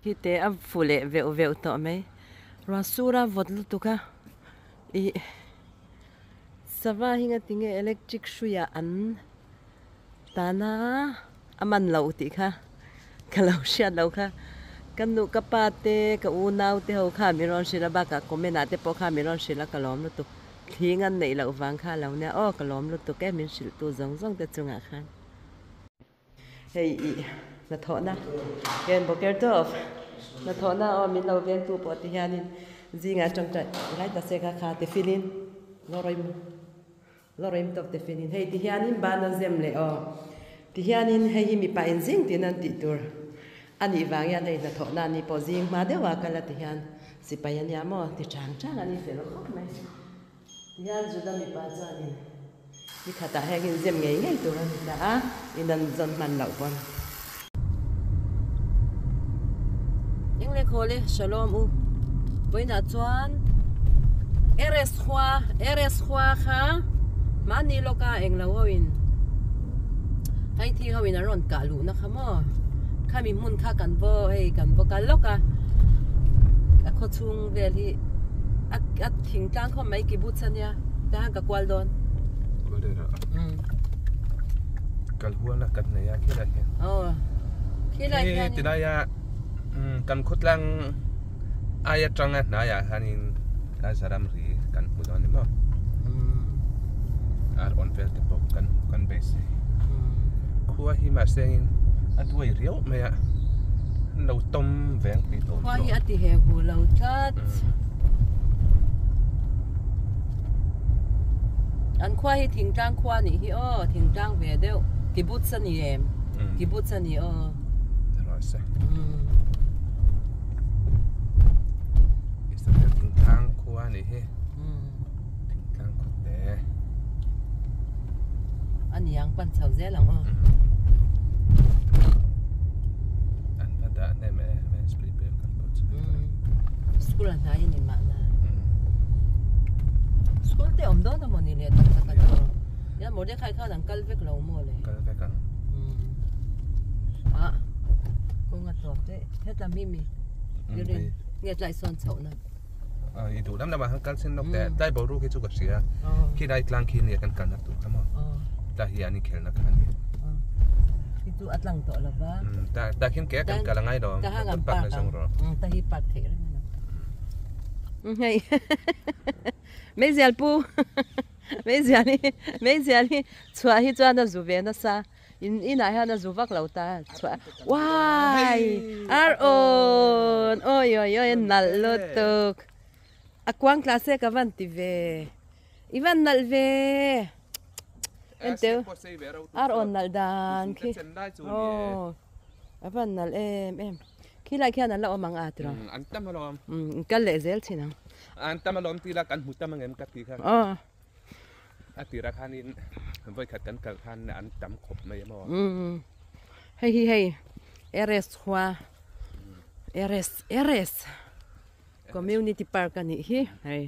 Khi te a fu leh veuh veuh tawh mai. Ruah sur a vawt lutuk a ih sava hi ngatinge electric hruiah an tan a a man loh tih kha ka lo hriat loh kha ka nu ka pa te ka unau te ho kha min rawn hrilh a bakah comment ah te pawh kha min rawn hrilh a ka lawm lutuk thling an neih loh vang kha a lo nia aw ka lawm lutuk e min hrilh tu zawng zawng te chungah khan. Hei ih hnathawhna ken boker tawp hnathawhna aw min lo vengtu pawh ti hianin zingah tawngtai lai ta se kha kha ti filin lawrim lawrim tawp ti filin hei ti hianin ban a zem leh aw ti hianin hei hi mipa in zing tiin an tih tur a nih vang hian hei hnathawhna ni pawh zing hma deuh a kal a ti hian sipai a nia maw ti chang chang a ni fel khawp mai. Tihian Juda mipa chuanin ni khatah heng in zem ngei ngei tur a ni ta a, in an zawn hman loh pawn. Engle khawl e, Shalom u. Vawiinah chuan Eres khua, Eres khua kha mahni lawka englo ho in Haiti ho in an rawn kah luhna kha maw? Khami hmun kha kan vaw hei kan vaw kal lawk a, a khawchhung vel hi a a thingtlang khawp mai kibbutz a nia tah hian ka kual dawn. Kual daih rawh. Kal hual a kan nei a khilai hian. Aw khilai hian. He tilai a kan khawtlang ai atanga hnaiah hianin Gaza ramri kan hmu dawn a ni maw? Ar awn vel te pawh kan kan beisei. Khua hi mahse in a duai riau mai a, an lo tawm veng pui tawh. Khua hi a ti he hu lo tlat. An khua hi thingtlang khua nih hi aw, thingtlang ve deuh. Kibbutz a ni em? Kibbutz a ni aw. Rawh se. Israel thingtlang khua a nih hi. Thingtlang khaw te. A niang pan chho zel ang aw. An va dah hnem e, men spray bel kan pawh chu. School a hnai a ni mahna. School te awm dawn a maw ni le tak tak a chu. Ya Mordecai khan an kal vek lo maw le. Kal vek ang. Ah, kawng a tawp te. Hetlam hi mi. Irin nge tlai sawn chhoh na. I duh lam lamah khan kal chin lawk teh. Tlai boruak hi chu ka hria. Khi lai tlang khi nia kan kalna tur kha maw. Tlai hi an inkhelna kha a ni. Khi chu a tlang tawh lo va. Tah khian ke a kan kal a ngai lo. Ta hang an park ang. Ta hi park theih reng a ni. Hei meizial pu meizial hi meizial hi chhuah hi chuan a zu ve nasa. In inah hian a zu vak lo ta chhuah uai ar awn awi awi awi a nalh lutuk a kuang tla se ka van ti ve i van nalh ve enteu ar awn nalh dan khi aw a van nalh em em khilai khian an la awm ang a tiraw an tam alawm in kal leh zel thin ang an tam alawm tila kan hmu tam angem ka ti kha aw. A tirah khanin vawikhat kan kal khan an tam khawp mai a maw? Hei hi hei Eres khua Eres Eres Community Park a nih hi hei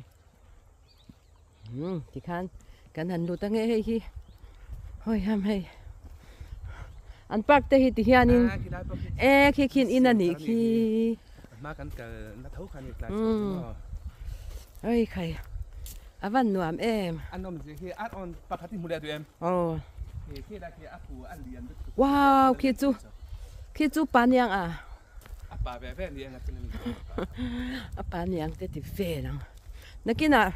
tikhan kan han lut ange hei hi hawi ham hei an park te hi ti hianin e khi khin in a nih khi Oi khai a van nuam em. Aw wow khi chu khi chu pa niang a a pa niang te ti vel ang nakinah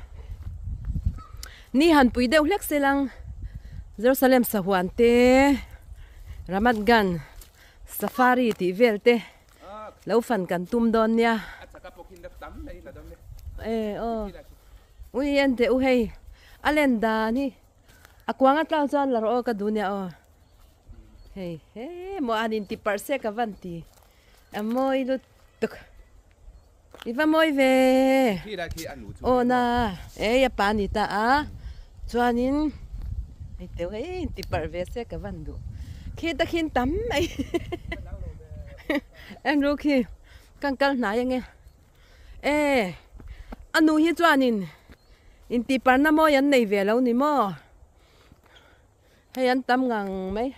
ni han pui deuh hlek se lang Jerusalem sahuan te Ramat Gan safari tih vel te. Lo fan kan tum dawn nia. E aw. Ui en teh u hei. A len dan hi. A kuang a tlang chuan la rawh aw ka duh nia aw. Hei he maw an in ti parh se ka van ti. A mawi lutuk. I va mawi ve. Aw na. Ei a pa ni ta a. Chuanin hei teuh hei in ti parh ve se ka van duh. Khi ta khin tam mai. Andrew khi kan kal hnai ange. E a nu hi chuanin in ti parhna mawi an nei ve lo ni maw. Hei an tam ngang mai.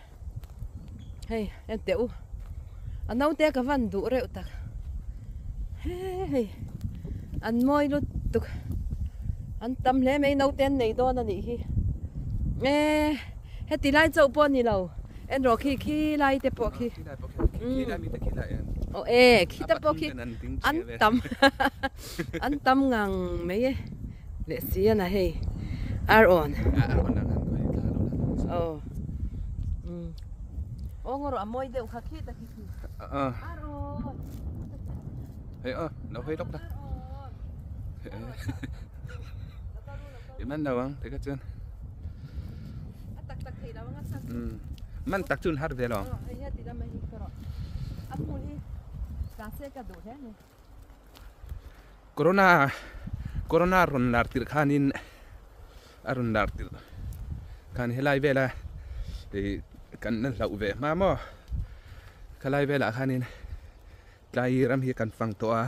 Hei en teh u. A naute ka van duh reuh tak. Hei an mawi lutuk an tam hle mai naute an nei dawn a nih hi e heti lai chauh pawh a ni lo en rawh khi khi lai te pawh khi aw e khi te pawh khi an tam an tam ngang mai e leh si a na hei ar awn aw aw ngaw rawh a mawi deuh kha khi ta khi khi ar awn Hei aw lo hawi lawk la i man lo ang tikha chuan man tak chu an har ve lo corona corona rawn lar tirh khanin a rawn lar tirh khan helai vela ih kan la hlauh ve hma maw khalai velah khanin tlai ram hi kan fang tawh a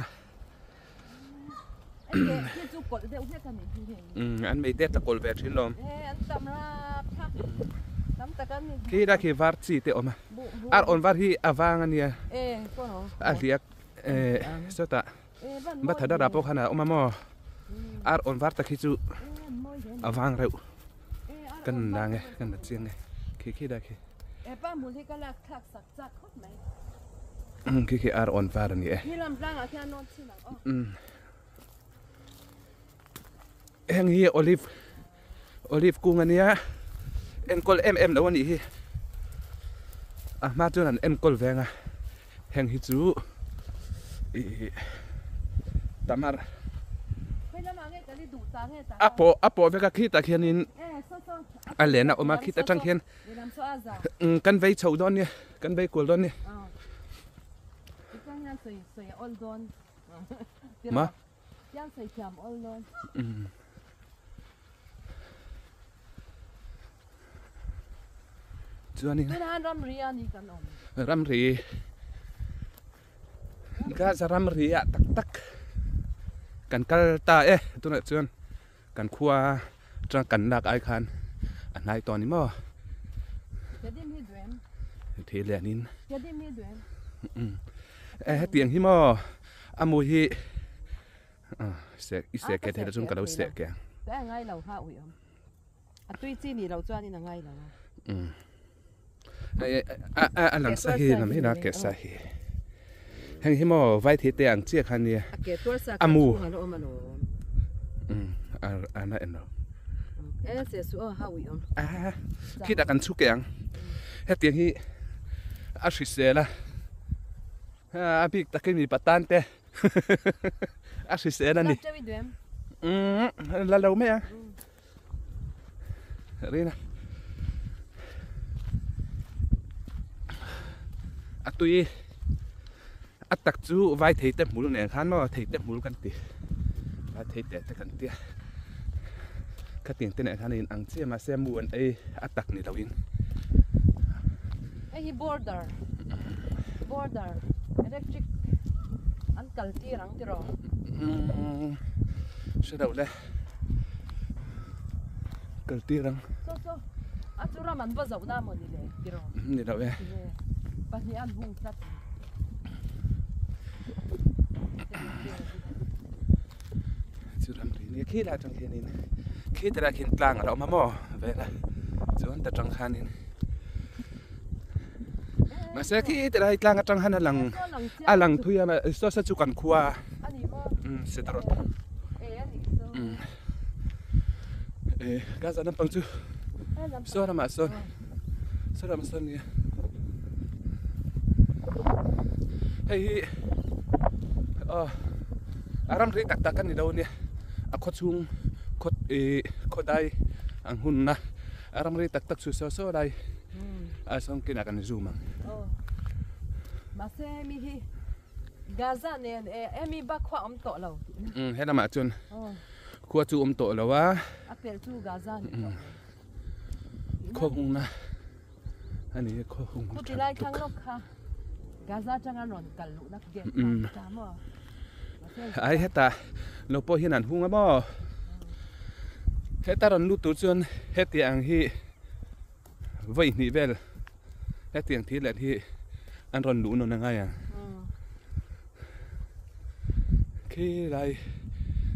an mei te a tla kawlh ve thin lawm khi lai khi var chi te a awm a ar awn var hi a vang a nia a hliak sawtah Bathadara pawh khan a awm a maw ar awn var tak hi chu a vang reuh kan la nge kan la chiang e khi khi lai khi khi khi ar awn var a ni e heng hi olive olive kung a nia enkawl em em lo a nih hi a hma chuan an enkawl veng a heng hi chu ih tamar a pawh a pawh vek a khitah khianin a len a awm a khit atang khian kan vei chho dawn nia kan vei kual dawn nia ma. Chuanin ramri Gaza ramri ah tak tak kan kal ta e tunah chuan kan khua atang kan lak ai khan a hnai tawh a ni maw thei lianin hetiang hi maw. A mu hi i seh ke thei lo chuan ka lo seh ke ang. Te a ngai lo ha ui awm. A tui chi nih loh chuan in a ngai lo a. A lang sa hi lam hi na ke sa hi. Heng hi maw vai thei te ang chiah kha nia. A ke tuar sa kha chhung a lo awm alawm. A na en lo. E se su aw ha ui awm. A khitah kan chhu ke ang. Hetiang hi a hrisel a. A bik takin mipa tan te a hrisel a ni. La lo mai a. Rina. A tui a tak chu vai thei te hmul nen khan maw thei te hmul kan ti. Vai thei te te kan tia. Khatiang te nen khan a in ang chiah mahse mu an ei a tak ni loin. Hei hi border border electric an kal tir ang tiraw? Umm hre deuh le kal tir ang. Saw saw a chu ram an va zoh na maw ni le tiraw? Ni lo e. Pahnih an hung tlat. Chu ram ri nia khi lai atang khianin khi te lai khian tlang a lo awm a maw vel a chuan ta tang khanin mahse khi te lai tlang atang khan a lang a lang thui a saw saw chu kan khua umm Setarawt umm eh Gaza lampang chu saw lamah sawn saw lamah sawn nia hei hi aw a ram rei tak tak a ni lo ania a khaw chhung khaw ih khaw dai ang hunna a ram rei tak tak chu saw saw lai a sawn kinah kan zoom ang. Aw mahse hemi hi Gaza nen eh hemi bak khua awm tawh lo tihna. Umm he lamah chuan khua chu awm tawh lo a. A pelh chu Gaza ni tawh. Khaw hungna. A ni khaw hung tha lutuk. Khawti thlang lawk kha Gaza atanga rawn kal luhna gate kha ta maw? Ai heta lo pawh hian an hung a maw? Heta rawn lut tur chuan hetiang hi vawi hnih vel hetiang thil leh hi an rawn luh nawn a ngai ang. Khi lai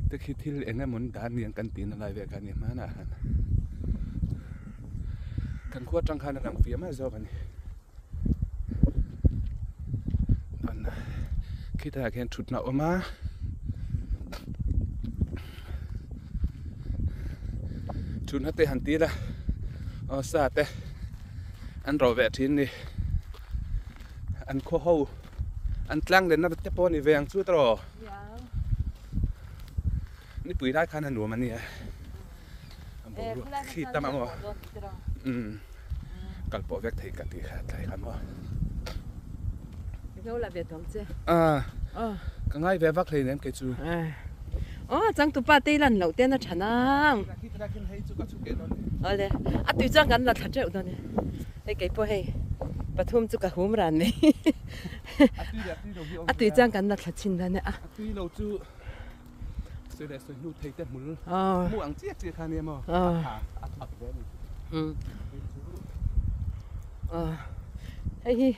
te khi thil eng emaw an dah aniang kan tihna lai vel kha a ni hmanah khan kan khua atang khan a lang fiah mai zawk a ni. Khitah khian thutna a awm a thutna te han ti ila aw sa te an rawh ve thin a ni an khaw ho an tlang lenna te pawh a ni ve ang chu tawh nipui lai khan a nuam a nia a boruak khi tam ang aw umm kal pawh vek thei ka tih kha tlai khan maw a ka ngai ve vak hleinem kei chu aw changtupa te lan loh ten a tha nang awle a tui chuan kan la thla teuh dawn e hei kei pawh hei pathum chu ka hum ran mai a tui chuan kan la thla chhin dawn e a tui lo chu Sawi leh sawi hnu thei te hmul hmu ang chiah chiah kha ania maw a tha a thak ve a ni. Hei hi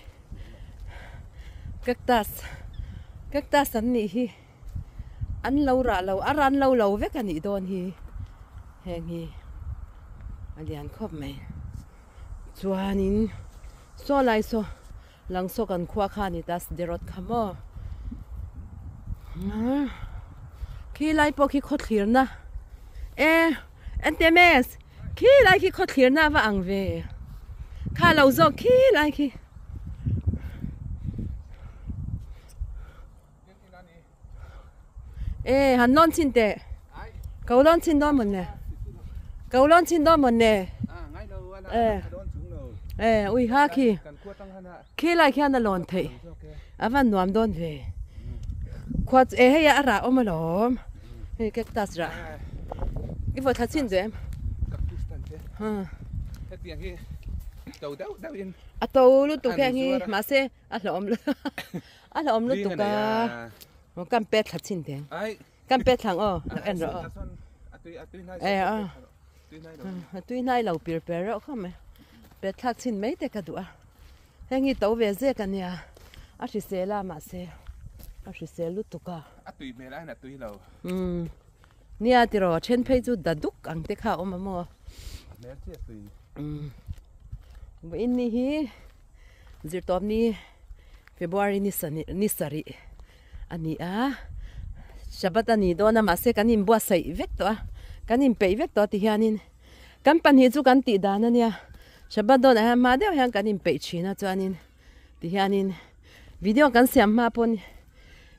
cactus cactus an nih hi an lo rah lo a ran lo lo vek a nih dawn hi heng hi a lian khawp mai chuanin saw lai saw Lang saw kan khua kha a ni ta Sderot kha maw khi lai pawh khi khawthlirna e NTMS khi lai khi khawthlirna a va ang ve kha lo zawk khi lai khi. E han lawn chin teh ko lawn chin dawn mawn le ko lawn chin dawn mawn le e e ui ha khi khi lai khian a lawn theih a van nuam dawn ve khua chu e hei a rah awm alawm hei cactus rah i vaw thla chin duh em a to lutuk heng hi mahse a hlauhawm a hlauhawm lutuk a kan pet thla chin teng kan pet thlang aw lo en rawh aw e a a tui hnai lo pir per reuh khawp mai pet thlak chin mai te ka duh a heng hi to ve zek ania a hrisel a mahse a hrisel lutuk a a tui hmel aiin a tui lo umm nia tiraw then phei chu da duk ang te kha a awm a maw hmel chiah tui umm vawiin ni hi. Zirtawpni February ni ni sarih a ni a, Shabbat a ni dawn a mahse kan inbuatsaih vek tawh a, kan inpeih vek tawh a ti hianin kan pahnih chu kan tih dan a nia, Shabbat dawnah hian hma deuh hian kan inpeih thin a chuanin ti hianin video kan siam hma pawn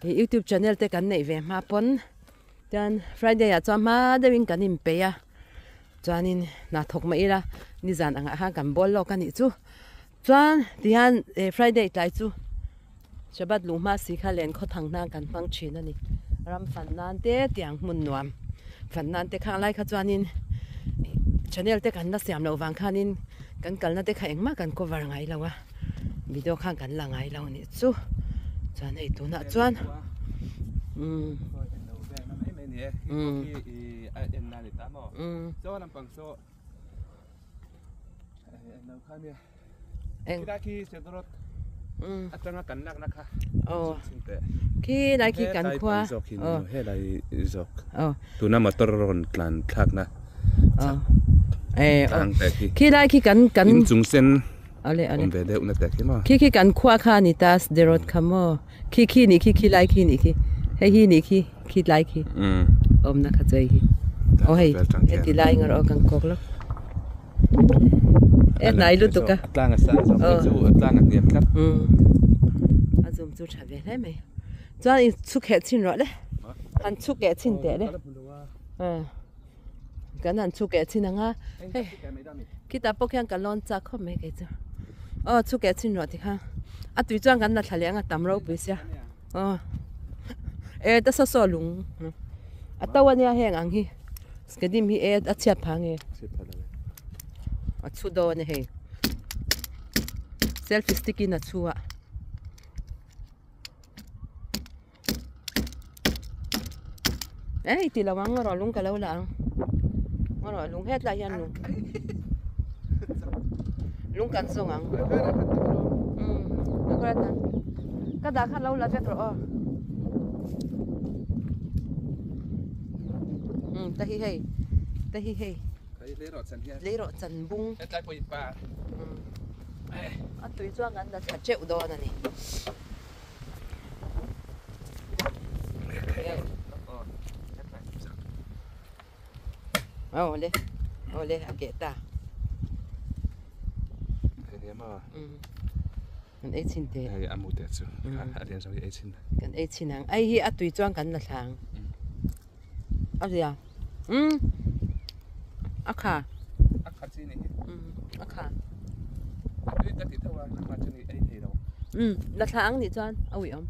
ih youtube channel te kan neih ve hma pawn chuan Friday ah chuan hma deuhin kan inpeih a. Chuanin hna thawk mah ila nizan angah khan kan bawl lawk a nih chu. Chuan tihian eh Friday tlai chu Shabbat luh hma si kha len khaw thang hnan kan hmang thin a ni. Ram fan nan te tiang hmun nuam fan nan te khang lai kha chuanin channel te kan la siam loh vang khanin kan kalna te kha engmah kan cover ngai lo a, video khan kan la ngai lo a nih chu. Chuan hei tunah chuan umm. Umm. Eng. Aw. Khi lai khi kan khua. Aw. Aw. Tuna motor rawn tlan thlak na. Aw. Eh. Khi lai khi kan kan. In chung sen. Ale ale. Awm ve deuh na te khi maw. Khi khi kan khua kha ni ta Sderot kha maw. Khi khi nih khi khi lai khi nih khi. Hei hi nih khi khi lai khi. Awmna kha chu hei hi. Aw hei heti lai nga rawh kan kawk lawk. E hnai lutuk a. A tlang a sang zawk chu a tlang a hniam tlat. A zum chu tha ve hle mai. Chuan i chhuk heh chhin rawh le. Han chhuk leh chhin teh le. Kan han chhuk leh chhin ang a. Hei khitah pawh khian ka lawn chak khawp mai kei chu. Aw chhuk leh chhin rawh tikhan a tui chuan kan la thla leh ang a tam ropui sia. Aw e ta saw saw lung a to ania heng ang hi skedim hi e a chhiat phah nge a chhu dawn a hei selfie stick in a chhu a. Ei ti lo ang rawh lung ka lo la ang rawh lung hetlai hian lung lung kan zawng ang umm ka dah kha lo la vek rawh aw. Um ta hi hei ta hi hei. Hei leirawh chan hian. Leirawh chan bung. Hetlai pawh in par. A tui chuan kan la thla teuh dawn a ni. Awle awle a keh ta. Hei maw. Kan ei chhin teh. Hei a mu te chu a lian zawng hi ei chhin. Kan ei chhin ang. Ai hi a tui chuan kan la thla ang. A zia. Umm a kha. A kha chi ni hi. Umm a kha. A tui ka ti tho a nangmah chu ni ei thei lo. Umm la thla ang nih chuan a uih awm.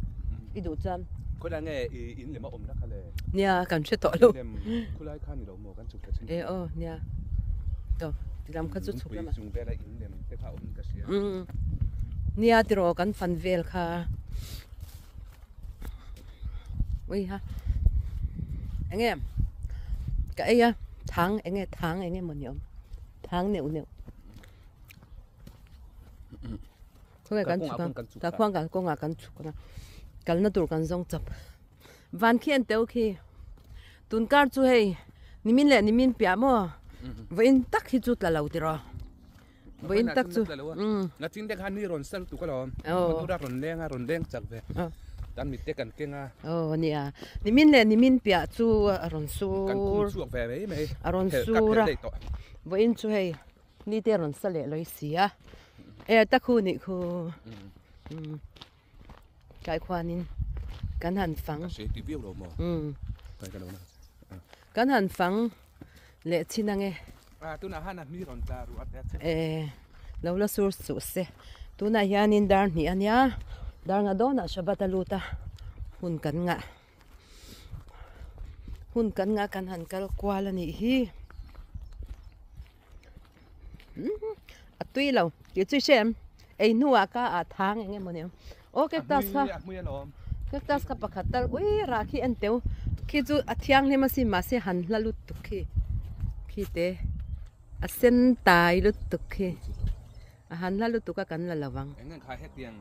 I duh chuan. Khawilai nge i in lem a awm na kha le? Nia kan hre tawh lo. In lem khulai kha ni lo maw kan chhuk thla chin. E aw nia. To tilam kha chu chhuk lama. Lungpui chung vela in lem te kha awm ka hria. Umm nia tiraw kan fan vel kha. Ui ha. Enge ka ei a thang enge thang enge maw ni awm thang neuh neuh. Khawnge kan chhuk ang ka khuang kan kawngah kan chhuk ang a kalna tur kan zawng chawp van khi an teu khi tun kar chu hei nimin leh nimin piah maw vawiin tak hi chu tla lo tiraw vawiin tak chu umm Nachin te khan ni rawn sal tuk alawm motor a rawn leng a rawn leng chak ve tan mitte kan keng a aw nia nimin leh nimin piah chu a rawn sur kan khum chhuak ve mai mai a rawn sur a vawiin chu hei Ni te rawn sa leh lawi si a, e ta khu nih khu umm tlai khuanin kan han fang umm kan han fang leh chin ange e lo la sur suh se tunah hianin dar hnih a nia dar nga dawnah Shabbat a lut a hun kan ngah hun kan ngah kan han kal kual a nih hi. A tui lo tih chu i hre em ei hnuah ka ah thang eng emaw ni ang aw cactus kha cactus kha pakhat tal ui rah khi en teu khi chu a thianghlim asin mahse han hla lutuk khi khi te a sen tai lutuk khi a han hla lutuk a kan la lo vang. Eng nge kha hetiang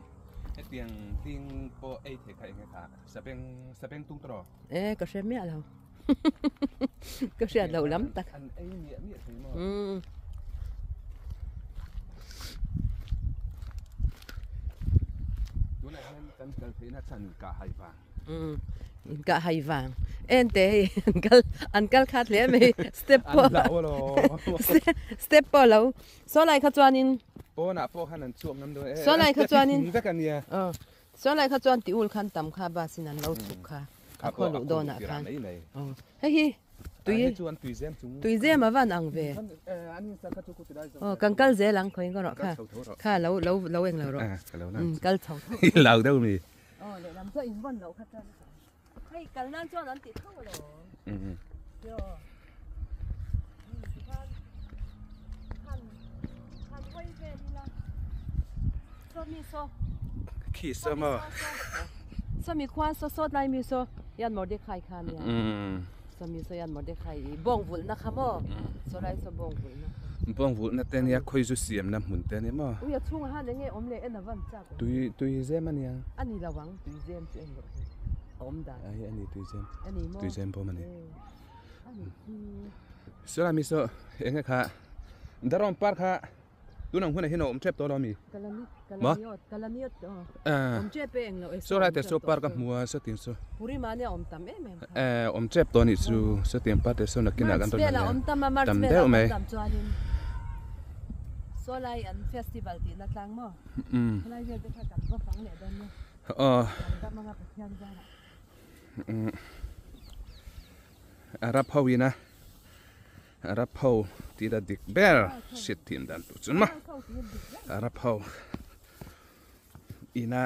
hetiang hling pawh ei theih kha eng nge kha sabeng sabeng tung tawh e ka hre miah lo. Ka hriat loh lam tak. An ei miah miah thei maw? Umm. Tunah hian kan kal theihna chhan kah hai vang. Umm. In kah hai vang. En te hei an kal an kal khat hle mai step pawh. An hlau alawm. Step pawh lo. Saw lai kha chuanin. Pawnah pawh khan an chhuak ngam dawn e. Saw lai kha chuanin. Vek a nia. Aw. Saw lai kha chuan ti ul khan tam kha bus in an lo chhuk kha. A khaw luh dawnah khan hei hi tui tui zem a van ang ve aw kan kal zel ang khawi rawh kha kha lo lo lo eng lo rawh umm kal chho tho lau deuh mi aw lehlam chuan in vawn loh kha chuan hei kal nan chuan an ti tho lo umm tikhan han han hawi vel ila saw mi saw khi saw maw saw mi khuan saw sawt lai mi saw yan Mordecai kha nia saw mi saw yan Mordecai i bawng vulh na kha maw saw lai saw bawng vulh na kha bawng vulh na te nia khawi zu siam na hmun te nia maw ui a chhungah han enge awm leh en a van chak tui tui zem ania ani lo ang tui zem chu en loh hi a awm dan a hi ani tui zem ani maw tui zem bawm ani Saw lai mi saw enge kha Darawm par kha tunang hunah hian a awm tep tawh lo ami maw saw lai te saw par ka hmu a saw tiang saw eh awm tep tawh anih chu saw tiang par te saw nakinah kan rawn la tam deuh mai aw. Arab ho ina Arab ho tih la dik ber hriat thiam dan tur chu maw Arab ho ina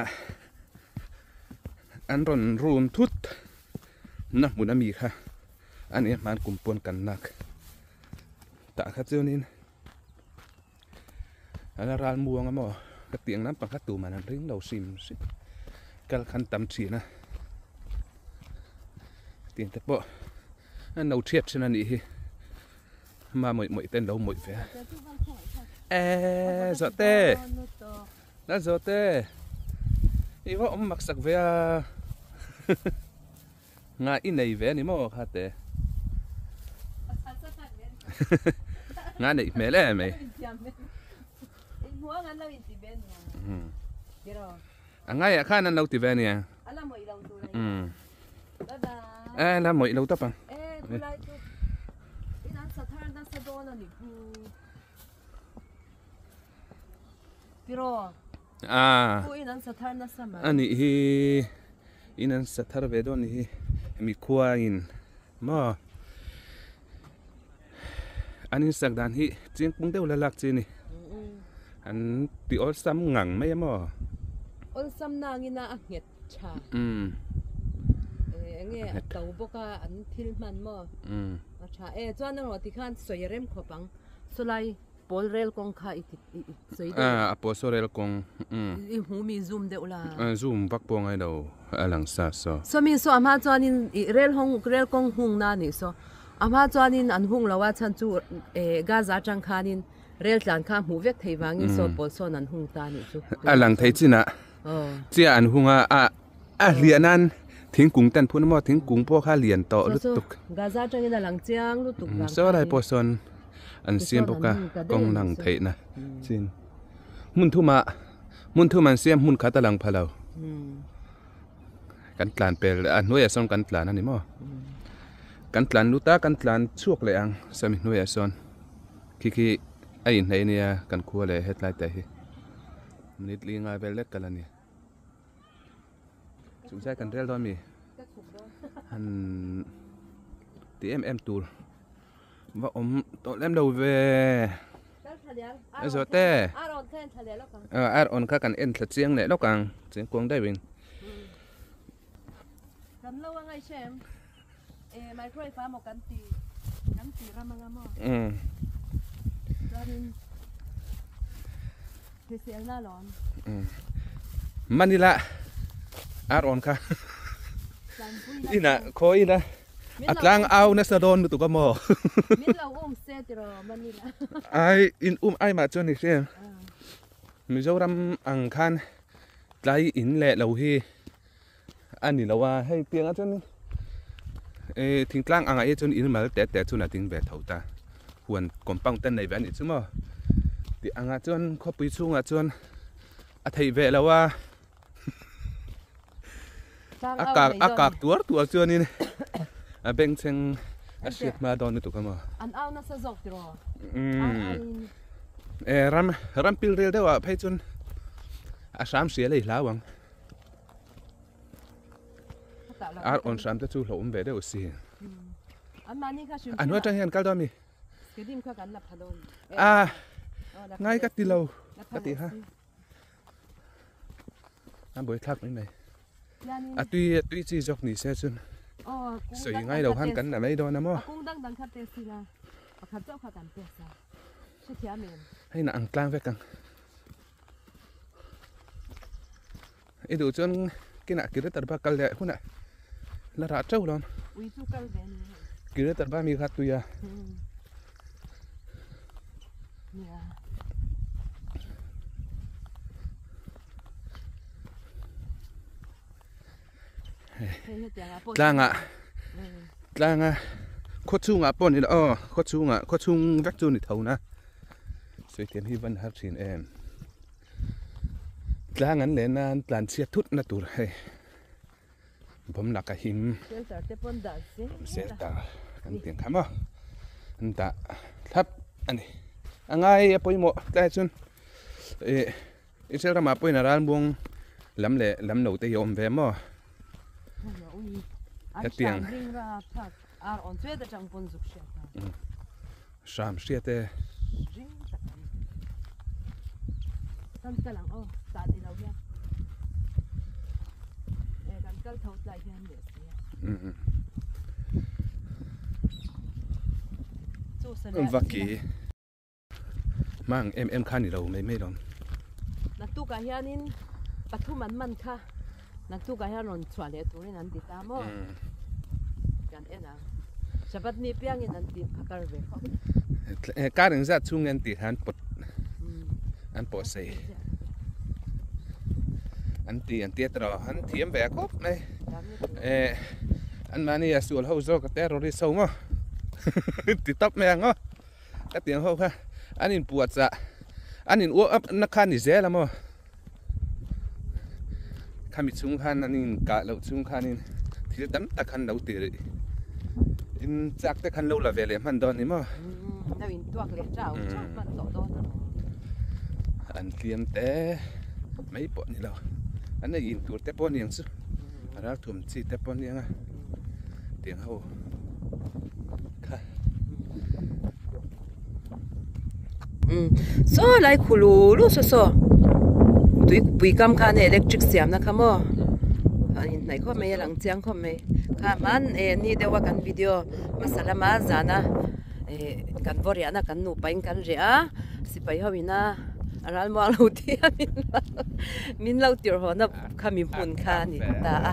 an rawn run thut na hmun ami kha a ni a hman kum pawn kan lak tah kha chuanin a la ral muang a maw ka tih ang lampang kha tuman an ring lo hrim hrim kal khan tam thin a tiang te pawh an lo thiat thin a nih hi ma mawih mawih te an lo mawih ve a eee zawh te la zawh te i va awm mak sak ve a nga i nei ve a ni maw kha te. Nga neih hmel em mai. A ngaiah khan an lo ti ve a nia. E la mawih lo tawp ang. A nih hi in an sa thar ve dawn a nih hi hemi khua in maw an insak dan hi chiang pung deuh la lak chi a ni an ti awlsam ngang mai a maw. Awlsam nangin a nghet tha enge a to bawk a an thil hman maw a tha e chuan erawh tikhan sawi a rem khawp ang sawlai. Pawl rel kawng kha i sawi deuh la. A pawl saw rel kawng. I hmu mi zoom deuh la. Zoom vak pawh ngai lo a lang sa saw. Saw mi saw a hma chuanin i rel hawng rel kawng hung na nih saw. A hma chuanin an hung lo a chhan chu Gaza atang khanin rel tlan kha hmuh vek thei vangin saw pawl sawn an hung ta nih chu. A lang thei chinah chiah an hung a a hliah nan thingkung te an phun a maw thingkung pawh kha lian tawh lutuk. Gaza atangin a lang chiang lutuk vang khanin. Saw lai pawh sawn an siam bawk a kawng lang theihna chin hmun thumah hmun thum an siam hmun khat a lang pha lo kan tlan pel a hnuaiah sawn kan tlan a ni maw kan tlan lut a kan tlan chhuak leh ang sawmi hnuaiah sawn khi khi a inhnaih ania kan khua leh hetlai te hi minute li ngai vel lek kal a ni. Chung zai kan rel dawn mi han ti em em tur va awm tawh lem lo ve a zawh te ar on kha kan en thla chiang leh lawk ang cheng kuang deuh in Manila ar awn kha inah khawi ila a tlang au nasa dawn lutuk a maw ai in um ai mah chuan ni hria Mizoram ang khan tlai in leh lo hi a ni lo a hei piangah chuan eh thingtlang angah hi chuan in mal te te chuan a ding ve tho ta huan compound te nei ve a nih chu maw tih angah chuan khawpui chhungah chuan a theih ve lo a a kak a kak tuar tuar chuanin a bengchheng a hriat hma dawn lutuk a maw an au nasa zawk tiraw eh ram ram pil rel deuhah phei chuan a hram hria lei hlau ang. Ar awn hram te chu hlauhawm ve deuh si. A hnuai atang hian kal dawn mi? A ngai ka ti lo ka ti ha. A buai thlak mai mai. A tui a tui chi zawk ni se chun. Sawi ngai lo han kan la mai dawn a maw. Hei na ang tlang vek ang. I duh chuan kinah Kiretarba kal leh hunah la rah teuh lo Ui chu kal ve ni Kiretarba mi kha tui a Nia Tlanga tlanga khaw chhungah pawh ni lo aw khaw chhungah khaw chhung vek chu ni tho na sawi hi van har thin em. Tlang an len a an tlan chhiat thut na tur hei bawm laka him shelter te pawn dah zel shelter kan tih ang kha maw an dah thlap a ni a ngai a pawimawh tlai chuan ih Israel ramah pawhin a ralmuang lam leh lam lo te hi a awm ve maw hetiang Hram hriat e. Vaki mang em em kha ni lo mai mai lawm. Naktukah hianin pathum an man kha naktukah hian rawn chhuah leh turin an ti ta maw? Kan en ang. Shabbat ni piangin an ti phakar ve khawp. Kar engzat chhung nge an tih khan pawt an pawh sei an ti an tia tawh an thiam ve khawp mai eh an mahni a sual ho zawk a terrorist ho maw ti tawp mai ang aw. Ka tiang ho kha an in puah chah an in uap up na kha ni zel a maw khami chhung khan an in kah loh chhung khanin thil tam tak khan lo ti rih in chak te khan lo la ve leh hman dawn ni maw an tliam te mai pawh ni lo an ei in tur te pawh a ni ang chu a ralthuam chi te pawh a ni ang a tiang ho. Saw lai khu lu lu saw saw tui pui kam khan hei electric siam na kha maw a inhnaih khawp mai a lang chiang khawp mai kha hman eh ni deuh a kan video hmasa lama zana eh kan vaw riahna kan nupa in kan riah a sipai ho ina a ral muang lo tih a min lo tirh haw na khami hmun kha a ni ta a.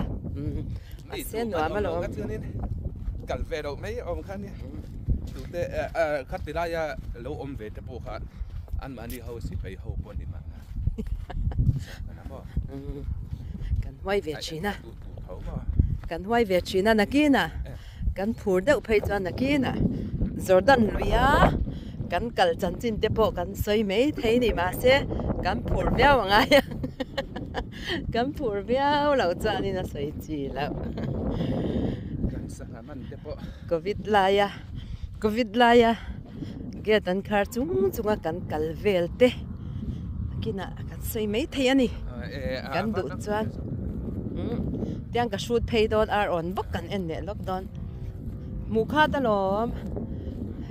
Mi tu an awm loh kha chuanin kal ve loh mai awm kha nia tute kha ti laia lo awm ve te pawh kha anmahni ho sipai ho pawh ni mahna kan huai ve thin a kan huai ve thin a nakinah kan phur deuh phei chuan nakinah Jordan luia kan kal chanchin te pawh kan sawi mai thei ni mahse kan phur viau a ngai a. Kan phur viau loh chuanin a sawi chi loh. Kan sangha man te pawh. Covid laia Covid laia gate an khar chung chunga kan kal vel te kinah kan sawi mai thei a ni. Kan duh chuan tiang ka hrut phei dawn ar awn bawk kan en leh lawk dawn. Hmuh khat alawm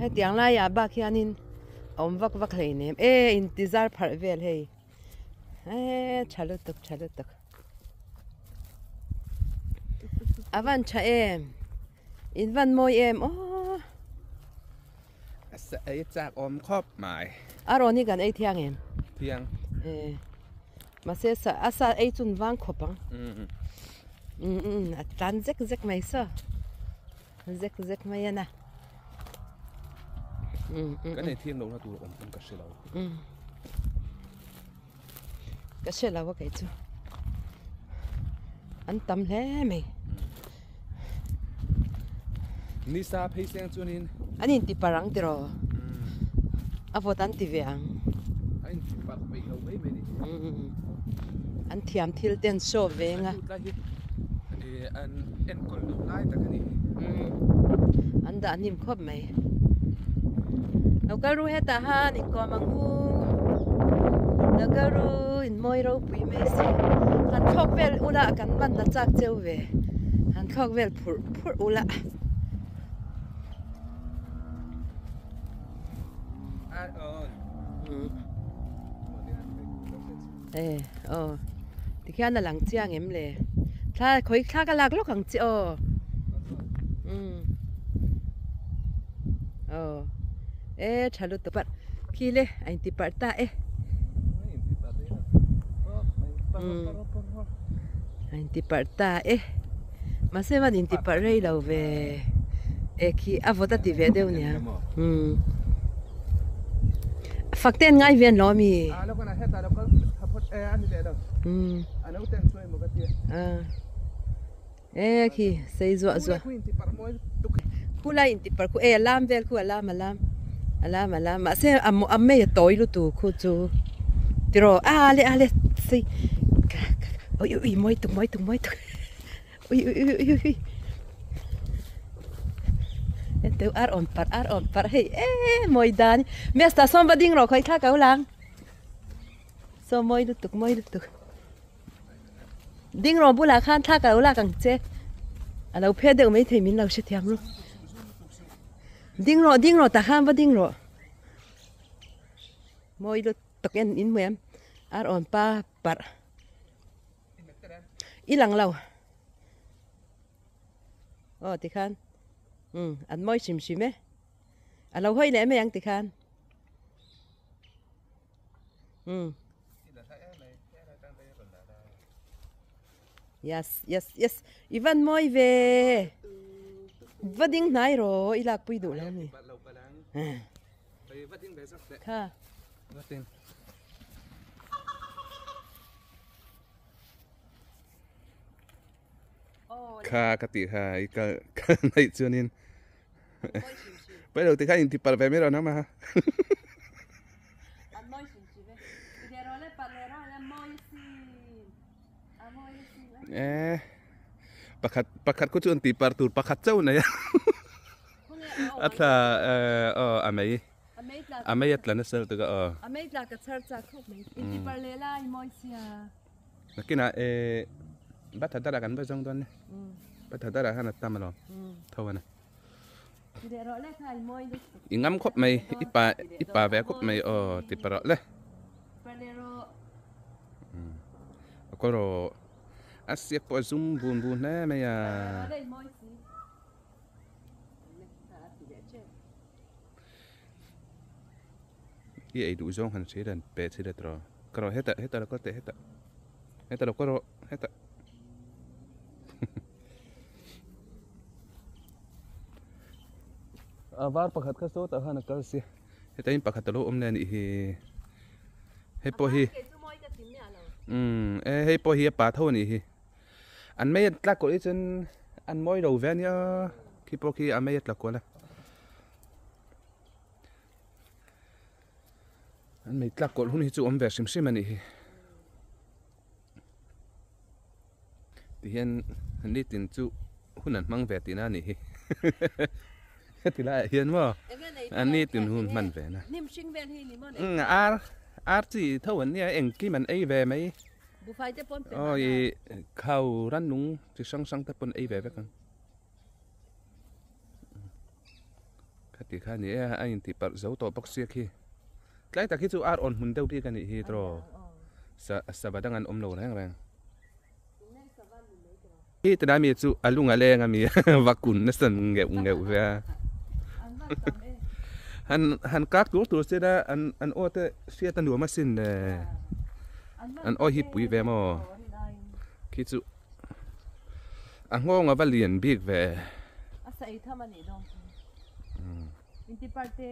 hetiang laiah bak hianin a awm vak vak hleinem e intizar pharh vel hei. Eee tha lutuk tha lutuk a van tha em in van mawi em aw sa ei chak awm khawp mai a rawn hi kan ei thiang em thiang e mahse sa a sa ei chun vang khawp ang um a tlan zek zek mai saw zek zek mai a na kan ei thiang lohna tur awm pawn ka hre lo ka hre lo a kei chu an tam hle mai nisa phei seng chuanin an inti par ang tiraw a vawt an ti ve ang a inti par peih lo mai mai ni an thiam thil te an show ve eng a An enkawl duh lai tak a ni. An dah hnim khawp mai. Lo kal ru hetah han inkawm ang u. Lo kal ru in mawi ropui mai si. Han thlawk vel ula kan man la chak cheu ve. Han thlawk vel phurh phurh ula. E aw tikhian a lang chiang em le thla khawi thla ka lak lawk ang che aw umm aw e tha lutuk parh khi le a inti parh ta e umm a inti parh ta e mahse van inti parh rei lo ve e khi a vawt a ti ve deuh nia umm. Fak te an ngai ve an lo ami? E khi sei zuah zuah. Khu lai in ti par khu e a lam vel khu a lam a lam a lam a lam mahse a a mei a tawi lutu khu chu tiraw a le a le sei ui ui mawi tuk mawi tuk mawi tuk. Ui ui ui ui ui en teu ar awm parh ar awm parh hei e mawi dan mesta sawn va ding rawh khawi thla ko lang saw mawi lutuk mawi lutuk ding rawh bulah khan thla ko lak ang che a lo phe deuh mai thei min lo hrethiam ru ding rawh ding rawh tah khan va ding rawh mawi lutuk en in hmu em ar awm pa parh. I lang lo aw tikhan umm an mawi hrim hrim e a lo hawi leh mai ang tikhan umm yes yes yes i van mawi ve va ding hnai rawh i lak pui duh lo ni kha. Kha ka tih kha i kal kal hnaih chuanin. Pai lo ti kha in ti par ve mai rawh nangmah ha. Eh pakhat pakhat khu chu an ti par tur pakhat chauh nei a. A thla eh aw a mei a mei a tla nasa lutuk a aw. A mei tla ka chhar chak khawp mai. In ti par leh lai mawi sia. Nakinah eh Bathadara kan va zawng dawn nia. Bathadara khan a tam alawm tho a ni. I ngam khawp mai i pa i pa ve khawp mai aw ti pa rawh le. A kaw rawh a siak pawh a zum bun bun hle mai a. I ei duh zawng han hria dan pe chhi let rawh. Ka rawh hetah hetah lo kal teh hetah. Hetah lo ka rawh hetah. A var pakhat kha sawtah khan a kal sia. Heta in pakhat a lo awm leh a nih hi. Hei pawh hi umm e hei pawh hi a pa tho a nih hi. An mei a tlak kawlh hi chuan an mawi lo ve a nia khi pawh khi a mei a tla kual a. An mei tlak kawlh hun hi chu awm ve hrim hrim a nih hi. Tihian nitin chu hun an hmang ve tihna a nih hi. Heti laiah hian maw an nitin hun hman ve na. Ar ar chi tho an nia engkim an ei ve mai. Aw ih khau rannung chi hrang hrang te pawn ei ve vek ang. Khati kha ni e a intih parh zo tawh bawk sia khi. Tlai tak hi chu ar awn hmun deuh bik a nih hi tiraw sa sava dang an awm lo reng reng. Hi tilai mi chu a lung a leng a mi va kun nasa ngeuh ngeuh ve a. Han han kak tur tur se la an an aw te hriat a nuam asin le. An aw hi pui ve maw khi chu. A nghawng a va lian bik ve. A sa ei tham a nih dawn khi. Inti parte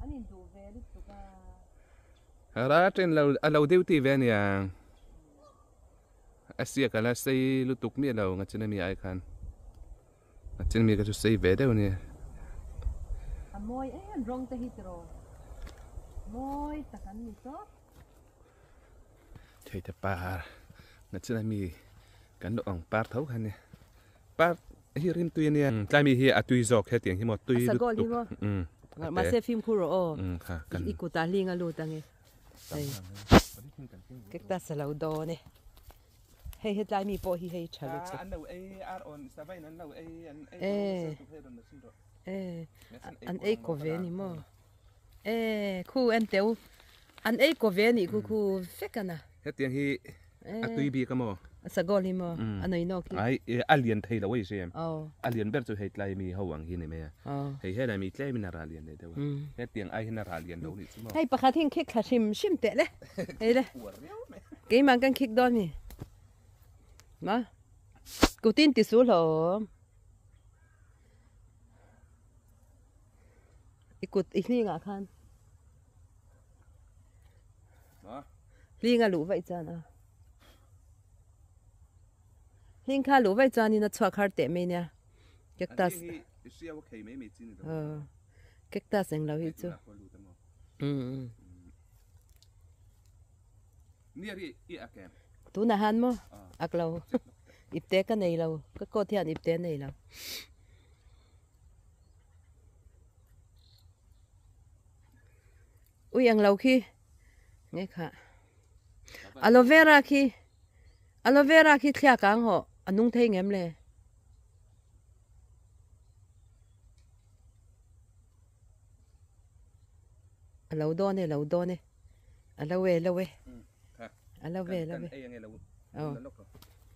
an induh ve lutuk a. Ra ten lo a lo duty ve ania. A siak a la sei lutuk miah lo ngachin ami ai khan. Ngachin ami kha chu sei ve deuh ania. A mawi em rawng te hi tiraw. Mawi tak an ni tawp. Thei te par ngachin ami kan lo ang par tho kha ania. Par hi rim tui ania. Tlai mi hi a tui zawk hetiang hi maw tui lutuk. Mahse fimkhur rawh aw. I kutah hling a lut ange. Hei cactus a lo dawn e. Hei hetlai mi pawh hi hei tha lutuk. E an ei ko ve ni maw. E khu en teu an ei ko ve nih khu khu vek a na. Hetiang hi a tui bik a maw? A sagol hi maw? A nei nawk hi. Ai a lian thei lo a i hria em? A lian ber chu hei tlai mi ho ang hi ni mai a. Hei helai mi tlem in a rah lian leh deuh a. Hetiang ai hian a rah lian lo nih chu maw? Hei pakhat hi an khik thla hrim hrim teh le. Hei le. Keimah kan khik dawn mi. Ma. Kutin ti su hlawm. I kut i hlingah khan. Hling a luh vaih chuan a. Hling kha luh vaih chuan in a chhuak har teh mai nia. Cactus. Cactus eng lo hi chu. Tunah han maw ak lo. Ipte ka nei lo. Ka coat hian ipte a nei lo. Ui ang lo khi nge kha aloe vera khi aloe vera khi thliak ang hawh a nung thei ngem le a lo dawn e lo dawn e a lo e lo e a lo ve lo ve aw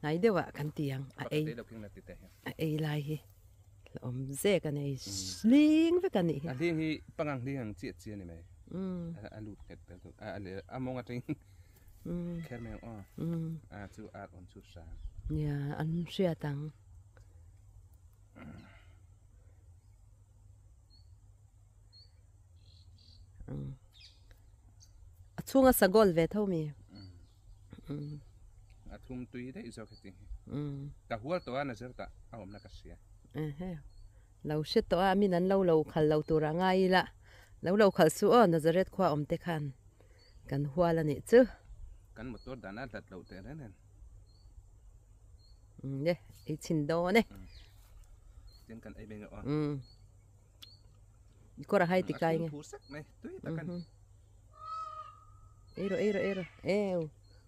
hnai deuh ah kan ti ang a ei a ei lai hi. Awm zek a nei hling vek a nih hi. A hling hi pangang hling ang chiah chiah a ni mai. A lut nghet ber deuh. A leh a mawng atangin kher mai ang aw. A chu ar awn chu hrang. Nia an hriat ang. A chhunga sagol ve tho mi. A thum tui daih zawk heti hi. Ka hual tawh a na zir tah a awmna ka hria. Ehe. Lo hre tawh a, min an lo lo khal lo tur a ngai ila, lo lo khalh suh aw Nazareth khua awm te khan kan hual a nih chu. Kan motor dan a hlat loh teh reng nen. Umm le, ei chhin dawn e. Tin kan ei mai ngawh a. Umm. I kawr a hai ti kai nge. A thur sek mai, tui tak a ni. Ei rawh, ei rawh, ei rawh. Ew.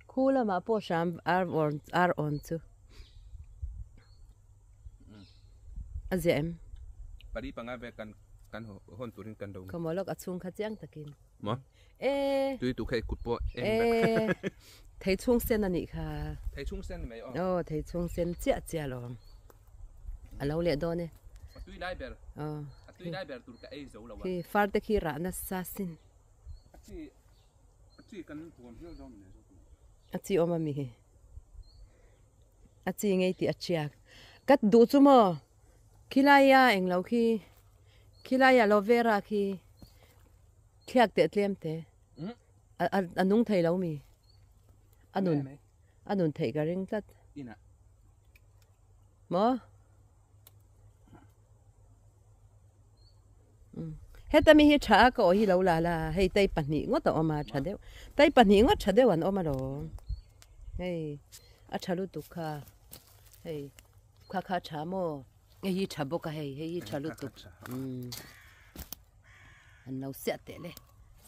Khu lamah pawh hram ar awn ar awn chu. A ziah em? Pali panga vel kan kan hawn turin kan lo. Khawmaw lawk a chhung kha chiang takin. Maw? E. Tui tu kha i kut pawh en vek. E. Thei chhung sen a nih kha. Thei chhung sen ni mai aw. Aw thei chhung sen chiah chiah lo. A lo leh dawn e. A tui lai ber. Aw. A tui lai ber tur ka ei zo lo a. Khi far te khi rah nasa sin. A chi a chi kan huam hial dawn ni zawk. A chi awm a mi hi. A chi ngei tih a chiak. Ka duh chu maw? Khilaia englo khi khilaia aloe vera khi thliak teh tlem te a nung thei lo mi? A nun a nun theih ka ring tlat. Maw? Heta mi hi tha a ka awih hi lo la la hei tai pahnih ngawt a awm a tha deuh tai pahnih ngawt tha deuh an awm alawm hei a tha lutuk kha hei kha kha tha maw hei hi tha bawk a hei hei hi tha lutuk umm an lo siah teh le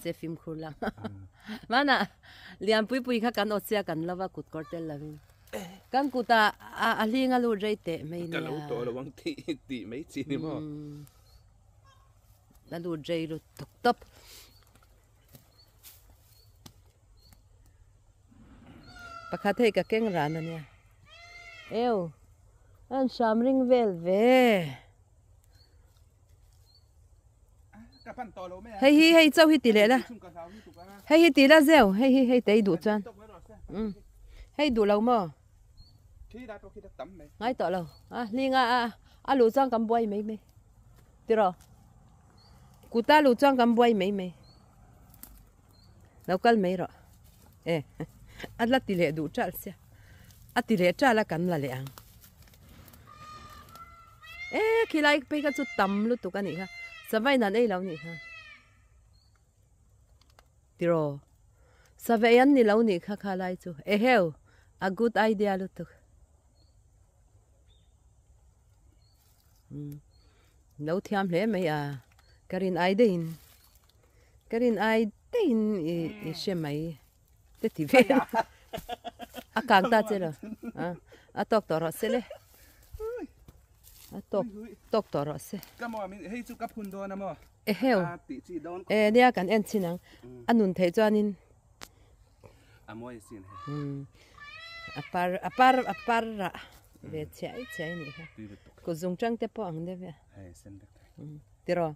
se fimkhur lang hmanah lian pui pui kha kan awt sia kan lova kut kawr tel lovin. Kan kutah a hling a lut rei teh mai nia. Ka lo tawh lo ang tih tih mai chi ni maw. A lut rei lut tuk tawp. Pakhat hei ka keng ran a nia. Eo, an hram ring vel ve. Hei hi hei chauh hi ti leh la. Hei hi ti la zeu. Hei hi hei tei duh chuan. Um. Hei duh lo maw? Ngai tawh lo. A hlinga a a luh chuan kan buai mai mai. Tiraw? Kuta luh chuan kan buai mai mai. Lo kal mai rawh. E a la ti leh duh ṭalh sia. A ti leh ṭalh a kan la leh ang. E khilai phei kha chu tam lutuk a nih kha. Savain an ei lo nih kha. Tiraw. Savei an ni lo nih kha kha lai chu. Eheu a good idea lutuk. Lo thiam hle mai a. Ka rin ai deuhin. Ka rin ai deuhin i hre mai te ti ve a kang ta che lo a tawk tawh rawh se le a tawk tawk tawh rawh se ka maw min hei chu ka phun dawn a maw eheu e nia kan en chin ang a nun theih chuanin a mawi sin he a par a par a par rah ve chiai chiai ni kha ku zung tang te pawh ang deuh e hei sen vek thei tiraw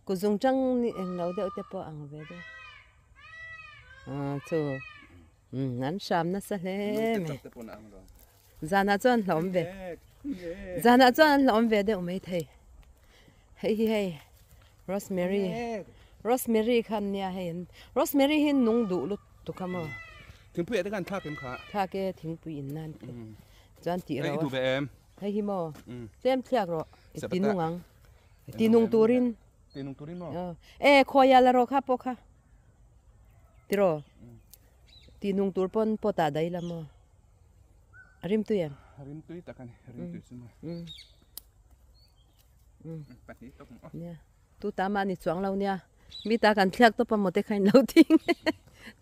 ku zung tang ni eng lo deuh te pawh ang ve deuh ah chu an hram nasa hle mai zanah chuan hlawm ve zanah chuan an hlawm ve deuh mai thei hei hi hei rosemary rosemary kha an nia hei an rosemary hi nung duh lutuk a maw thingpui ah te khan thlak em kha thlak e thingpui in nan te chuan tih ro a hei hi maw tlem thliak rawh i ti nung ang ti nung turin ti nung turin maw e khawi ah la rawh kha pawh kha tiraw ti nung tur pawn pot ah daih la maw a rim tui em a rim tui tak a ni a rim tui chu maw pahnih tawk maw nia tu ta mah ni chuang lo nia mi ta kan thliak tawp a maw te kha in lo thing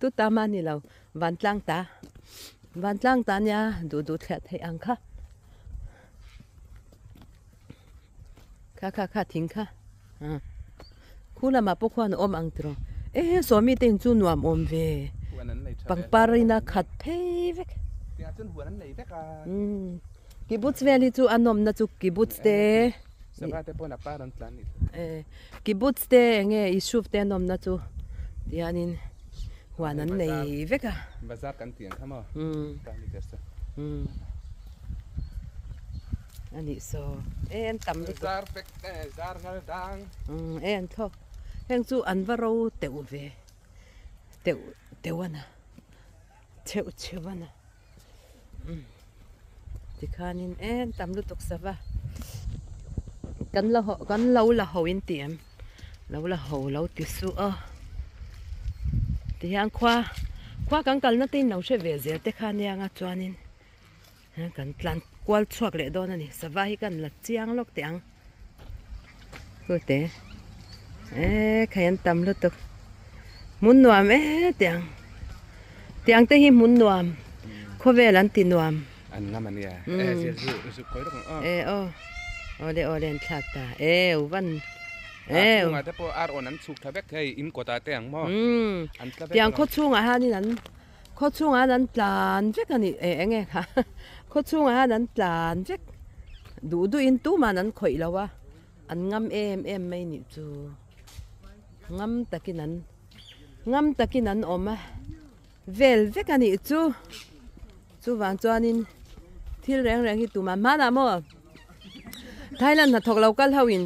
tu ta mah ni lo vantlang ta vantlang ta nia duh duh thliah theih ang kha kha kha kha thing kha khu lamah pawh khuan a awm ang tiraw e sawmi te in chu nuam awm ve pangpar in a khat phei vek kibbutz vel hi chu a nawmna chu kibbutz te kibbutz te enge yishuv te a nawmna chu tihianin huan an nei vek a. Bazar kan tih ang kha maw? A nih saw e an tam lutuk. Zar pek te zar ngal dang. E an thlawk. Heng chu an va ro teuh ve. Teuh teuh a na. Chheuh chheuh a na. Tikhanin e an tam lutuk sava. Kan la haw kan lo la haw in ti em? Lo la haw lo ti suh a. Tihian khua khua kan kalna te in lo hre ve zel te kha nia anga chuanin kan tlan kual chhuak leh dawn a ni. Sava hi kan la chiang lawk teh ang. Hute e khai an tam lutuk hmun nuam e tiang tiang te hi hmun nuam khawvel an ti nuam. An ngam a nia e zir zu zu kawi rawk ang aw. E aw awle awle an thlak ta e u van e chhungah te pawh ar awn an chhuk tha vek thei in kawtah te ang maw an tla vek tiang khaw chhungah hianin an khaw chhungah hian an tlan vek a ni e eng nge kha khaw chhungah hian an tlan vek duh duh in tuman an khawih lo a an ngam em em mai nih chu ngam takin an ngam takin an awm a vel vek a nih chu. Chuvang chuanin thil reng reng hi tumah hmanah maw Thailand hnathawk lo kal ho in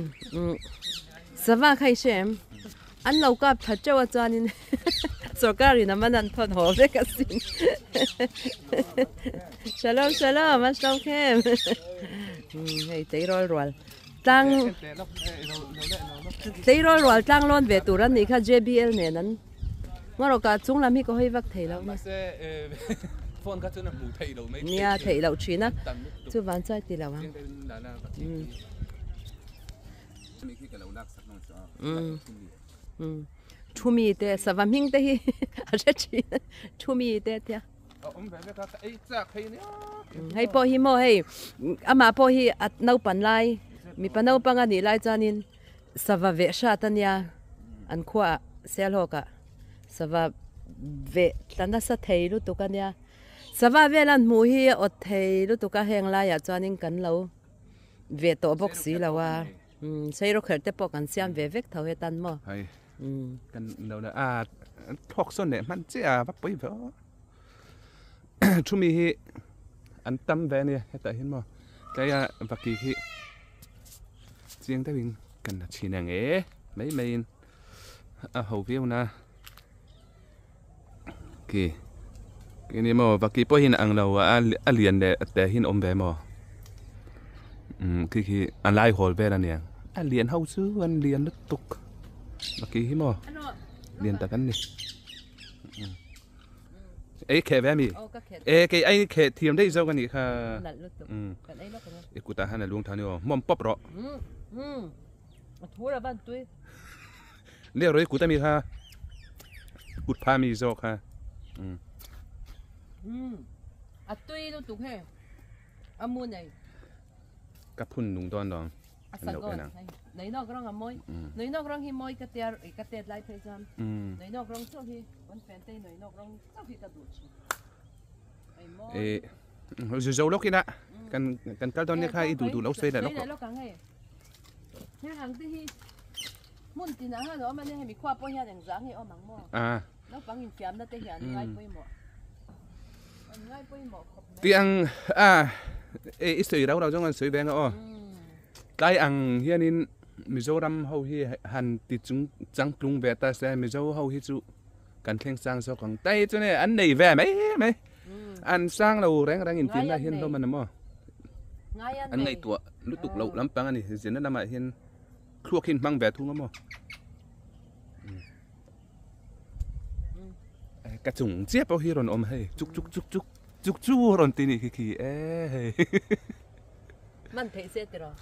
sava kha i hre em? An lo kap tha teuh a chuanin sorkar in a man an thawn haw vek asin. Shalom shalom a hlawm khem. Hei tleirawl rual tlang tleirawl rual tlang lawn ve tur an nih kha JBL nen an Ngarawh ka chung lam hi ka hawi vak thei lo. Mahse phone kha chuan a hmuh theih loh mai. Nia theih loh thin a. Chuvan chuan ti lo ang. Thu mi te sava hming te hi a hre thin. Thu mi te tia. Hei pawh hi maw hei amah pawh hi a naupan lai mipa naupang a nih lai chuanin Sava veh hrat a nia, an khuaah Sialhawkah sava veh tla nasa thei lutuk a nia. Sava vel an hmuh hi a awt thei lutuk a, heng laiah chuanin kan lo veh tawh bawk si lo a. Seirawkherh te pawh kan siam ve vek tho hetan maw? Hei, kan lo la a, thluak sawn leh hman chiah a, va pawi ve aw. Thumi hi an tam ve a nia hetah hian maw tlaia vaki hi chiang deuhin kan la chhin ang e mai maiin a ho viau na khi eng emaw vaki pawh hian a ang lo a a lian leh te hian a awm ve maw umm khi khi a lai hawl vel a niang a lian ho chu an lian lutuk vaki hi maw lian tak an ni. Ei kheh ve ami? E kei ai kheh thiam daih zawk anih kha. I kutah khan a lung than i aw. Hmawm pawp rawh. A thur a van tui. Leh rawh i kut ami kha. Kut pha mi zawk kha. A tui lutuk he. A mu nei. Ka phun nung dawn lo. A sa dawn. Nei nawk rawng a mawi. Nei nawk rawng hi mawi ka tia ka tet lai phei chuan. Nei nawk rawng chauh hi kan fen te nei nawk rawng chauh hi ka duh thin. Ei mawi. E zu zo lawk ina kan kan kal dawn nia kha i duh duh lo sawi leh lawk rawh. Lawk ang hei. He hang te hi hmun tinah hian a awm a nia hemi khua pawh hian engzah nge awm ang maw? A. Naupang infiamna te hian an ngai pawimawh. An ngai pawimawh khawp mai. Tih ang a e i sawi rau rau zawng an sawi ve anga aw. Tlai ang hianin Mizoram ho hi han ti chung changtlung ve ta se Mizo ho hi chu kan thleng sang zawk ang. Tai chu ne an nei ve mai mai. An sang lo reng reng in tinna hian hlawm an maw. An ngaihtuah lutuk loh lampang a ni. Zirna lamah hian thluak hi an hmang ve thung a maw. Ka chung chiah pawh hi rawn awm hei chuk chuk chuk chuk chuk chu rawn ti nih khi khi e hei. Man theih se tiraw?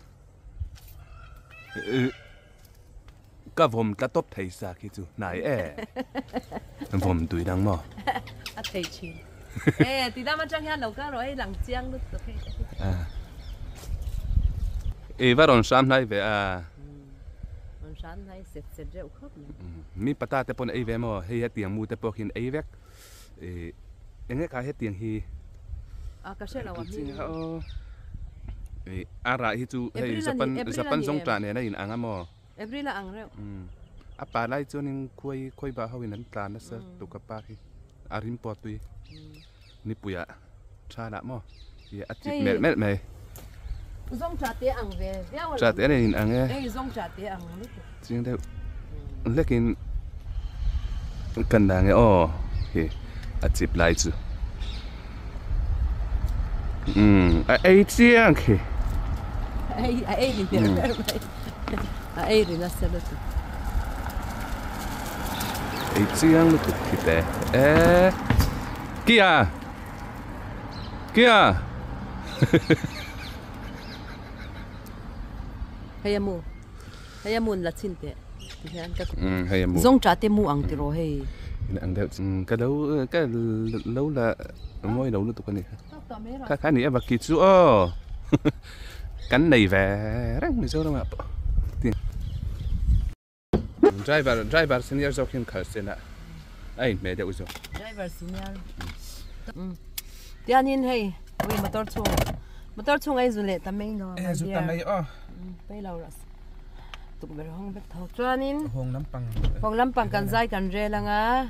Ka vawm tla tawp thei sa khi chu hnai e. Vawm tui dang maw? A thei thin. E ti dam atang hian lo kal rawh hei lang chiang lutuk hei. E va rawn hram hnai ve a. Rawn hram hnai set set reuh khawp mai. Mi pata te pawn ei ve maw? Hei hetiang mu te pawh khian ei vek. Eng nge kha hetiang hi? A ka hre lo a hming. A rah hi chu hei Japan Japan zawng tah nen a in ang a maw? April a ang reuh. A pa lai chuanin khuai khuai bah ho in an tlan nasa tuk a par hi a rim pawh tui nipui ah tha lah maw hi a chip melh melh mai. Zawng tha te ang ve viau a. Tha te nen in ang e. Hei zawng tha te ang lutuk. Chiang deuh hlekin kan dah nge aw hi a chip lai chu umm a ei chiang khi. A ei ri ber ber mai. A ei ri nasa lutuk. Ei chiang lutuk khi te. E Kia! Kia! Hei a mu. Hei a mun la chhin teh. Ti hian ka Hei a mu. Zawngṭah te mu ang tiraw hei. In ang deuh. Ka lo ka lo la mawi lo lutuk a ni. Kha kha ni a vaki chu aw. Kan nei ve reng Mizoram ah pawh. Driver driver senior zawk hian khalh sen a a inhmeh deuh zawk. Driver senior. Tianin hei ui motor chhung motor chhung ei zu leh ta mai no. E zu ta mai aw. Pei lo ras. Tukverh hawng vek tho chuanin hawng lampang hawng lampang kan zai kan rel anga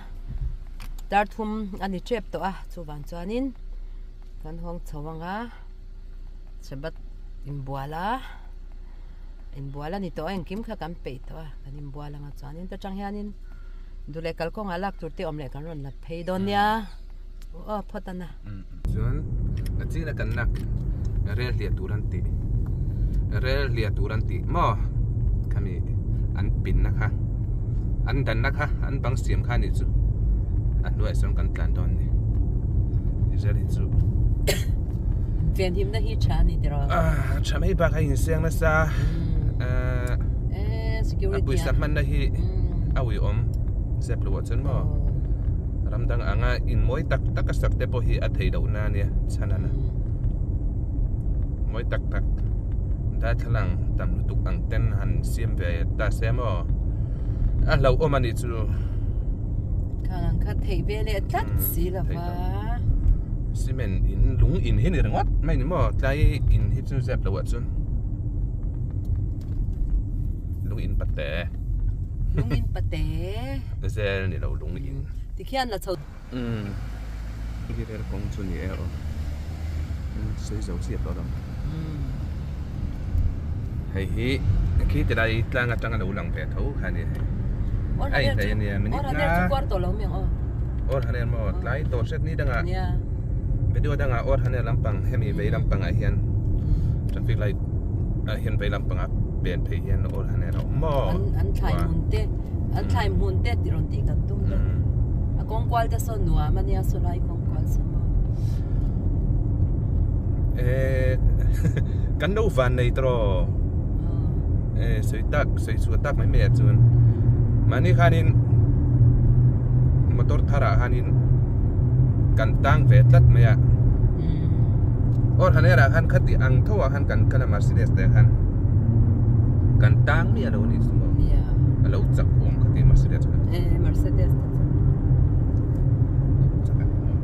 dar thum a ni tep tawh a chuvang chuanin kan hawng chho anga Shabbat inbual a inbual a ni tawh a engkim kha kan peih tawh a kan inbual anga chuanin ta tang hianin duh leh kalkawngah lak tur te awm leh kan rawn la phei dawn nia aw phawt a na. Chuan a china kan nak rel hliah tur an tih rel hliah tur an tih maw khami an pinna kha an danna kha an bang siam kha anih chu a hnuaiah sawn kan tlan dawn a ni rel hi chu Venhimna hi tha a ni tiraw ah tha mai bakah a inseng nasa ah a pawisa hmanna hi a uiawm zep loh ah chuan maw. Ram dang anga in mawi tak tak a sak te pawh hi a theih loh na ania chhan a na. Mawi tak tak darthlalang tam lutuk ang ten han siam ve ta se maw a hlauhawm a nih chu. Khang ang kha theih ve leh tlat si lo va. Cement in lung in hi ni ringawt mai ni maw tlai in hi chu zep loh ah chuan lung in pate. Lung in pate. Zel ni lo lung in. Tikhian la chho. Umm hi rel kawng chu ni e aw. Sawi zo chiah tawh lo. Hei hi khi ti lai tlang atanga lo lang ve tho kha ni hei. A in thei ania minute nga. Or haner maw tlai tawh hret ni dangah. Video dangah or haner lampang hemi vei lampangah hian traffic light ah hian vei lampangah pen phei hian or haner a awm maw. An thlai hmun te an thlai hmun te tih rawn tih kan tum dawn a kawng kual te saw nuam ania saw lai kawng kual saw maw. Eh kan lo van nei tawh eh sawi tak sawi chhuah tak mai mai ah chuan mahni khanin motor thar ah khanin kan tang ve tlat mai a aw thlan ah khan khati ang tho ah khan kan kal a Mercedes te khan kan tang miah lo a ni chu maw a lo chak awm khati Mercedes kha eh Mercedes te chu chak a ni maw